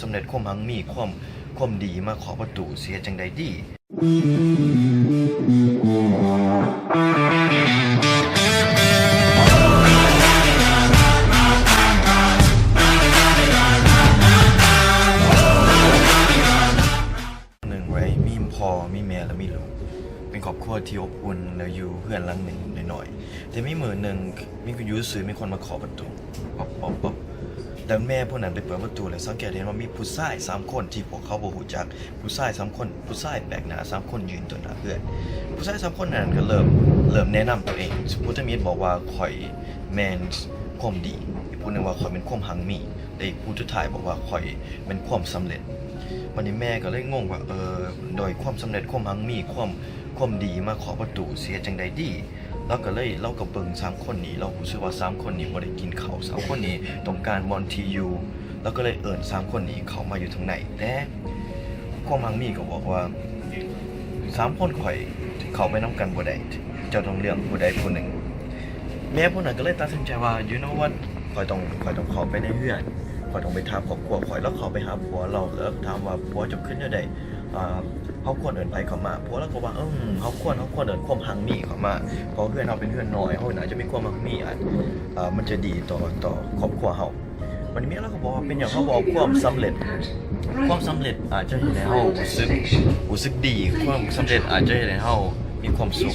ສຳເລັດຄວາມຮັ່ງມີ ຄວາມ ຄວາມດີມາເຄາະປະຕູ ຊິເຮັດຈັ່ງໃດດີ? ໜຶ່ງໄວ້ຍມີພໍ່ ມີແມ່ ແລະ ມີລູກ ເປັນຄອບຄົວທີ່ອົບອຸ່ນ ແລ້ວຢູ່ເຮືອນຫຼັງໜຶ່ງນ້ອຍໆ. ແຕ່ມີມື້ໜຶ່ງ ມີ ຢູ່ຊື່ໆ ມີຄົນມາເຄາະປະຕູ ປັອບໆໆ ແລ້ວແມ່ຜູ້ນັ້ນໄປເປີດປະຕູ ແລ້ວສັງເກດເຫັນວ່າມີຜູ້ຊາຍສາມຄົນທີ່ພວກເຂົາບໍ່ຮູ້ຈັກ ຜູ້ຊາຍສາມຄົນ ຜູ້ຊາຍແປກໜ້າສາມຄົນຢືນຕໍ່ໜ້າເຮືອນ. ຜູ້ຊາຍສາມຄົນນັ້ນກໍເລີ່ມ ເລີ່ມແນະນຳຕົວເອງ. ຜູ້ທຳອິດບອກວ່າ ຂ້ອຍແມ່ນຄວາມດີ, ອີກຜູ້ໜຶ່ງວ່າ ຂ້ອຍແມ່ນຄວາມຮັ່ງມີ ແລະ ອີກຜູ້ສຸດທ້າຍບອກວ່າ ຂ້ອຍແມ່ນຄວາມສຳເລັດ. ບັດນີ້ແມ່ກໍເລີຍງົງວ່າ ເອີ ໂດຍຄວາມສຳເລັດ ຄວາມຮັ່ງມີ ຄວາມ ຄວາມດີມາເຄາະປະຕູ ຊິເຮັດຈັ່ງໃດດີ? ລາວກໍເລີຍ ລາວກໍເບິ່ງສາມຄົນນີ້ ລາວຮູ້ສຶກວ່າສາມຄົນນີ້ບໍ່ໄດ້ກິນເຂົ້າ ສາມຄົນນີ້ຕ້ອງການບ່ອນທີ່ຢູ່ ລາວກໍເລີຍເອີ້ນສາມຄົນນີ້ເຂົ້າມາຢູ່ທາງໃນ. ແຕ່ຄວາມຮັ່ງມີກໍບອກວ່າ ສາມຄົນຂ້ອຍເຂົ້າໄປນຳກັນບໍ່ໄດ້ ເຈົ້າຕ້ອງເລືອກຜູ້ໃດຜູ້ໜຶ່ງ. ແມ່ຜູ້ນັ້ນກໍເລີຍຕັດສິນໃຈວ່າ You know what? ຂ້ອຍຕ້ອງ ຂ້ອຍຕ້ອງເຂົ້າໄປໃນເຮືອນ ຂ້ອຍຕ້ອງໄປຖາມຄອບຄົວຂ້ອຍ. ລາວເຂົ້າໄປຫາຜົວລາວ ແລ້ວຖາມວ່າ ຜົວເຈົ້າຄິດແນວໃດ? ເອີ ເຮົາຄວນເອີ້ນໃຜເຂົ້າມາ? ຜົວລາວກໍວ່າ ເອີ ເຮົາຄວນ ເຮົາຄວນເອີ້ນຄວາມຮັ່ງມີເຂົ້າມາ ເພາະເຮືອນເຮົາເປັນເຮືອນນ້ອຍ ເຮົາໜ້າຈະມີຄວາມຮັ່ງມີ ອາດ ເອີ ມັນຈະດີຕໍ່ ຕໍ່ຄອບຄົວເຮົາ. ບັດນີ້ແມ່ລາວກໍບອກວ່າ ເປັນຫຍັງເຮົາບໍ່ເອົາຄວາມສຳເລັດ? ຄວາມສຳເລັດອາດຈະເຮັດໃຫ້ເຮົາຮູ້ສຶກ ຮູ້ສຶກດີ ຄວາມສຳເລັດອາດຈະເຮັດໃຫ້ເຮົາມີຄວາມສຸກ.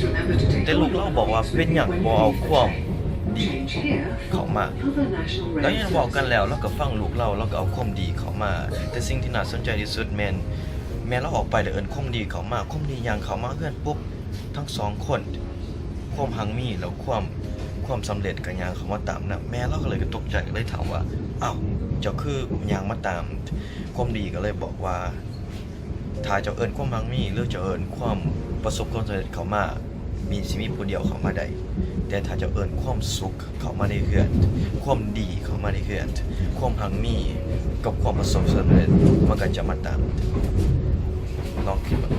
ແຕ່ລູກລາວບອກວ່າ ເປັນຫຍັງບໍ່ເອົາຄວາມດີເຂົ້າມາ? ແລ້ວຍັງເວົ້າກັນແລ້ວ ລາວກໍຟັງລູກລາວ ລາວກໍເອົາຄວາມດີເຂົ້າມາ. ແຕ່ສິ່ງທີ່ໜ້າສົນໃຈທີ່ສຸດແມ່ນ ແມ່ລາວອອກໄປແລ້ວເອີ້ນຄວາມດີເຂົ້າມາ ຄວາມດີຍ່າງເຂົ້າມາເຮືອນປຸບ ທັງສອງຄົນ ຄວາມຮັ່ງມີ ແລ້ວຄວາມ ຄວາມສຳເລັດກໍຍ່າງເຂົ້າມາຕາມນຳ. ແມ່ລາວກໍເລີຍກໍຕົກໃຈ ກໍເລີຍຖາມວ່າ ອ້າວ ເຈົ້າຄືຍ່າງມາຕາມຄວາມດີ? ກໍເລີຍບອກວ່າ ຖ້າເຈົ້າເອີ້ນຄວາມຮັ່ງມີ ຫຼື ເຈົ້າເອີ້ນຄວາມປະສົບຄວາມສຳເລັດເຂົ້າມາ ມີ ຊິມີຜູ້ດຽວເຂົ້າມາໄດ້ ແຕ່ຖ້າເຈົ້າເອີ້ນຄວາມສຸກເຂົ້າມາໃນເຮືອນ ຄວາມດີເຂົ້າມາໃນເຮືອນ ຄວາມຮັ່ງມີກັບຄວາມປະສົບສຳເລັດ ມັນກໍຈະມາຕາມ. ລອງຄິດເບິ່ງ.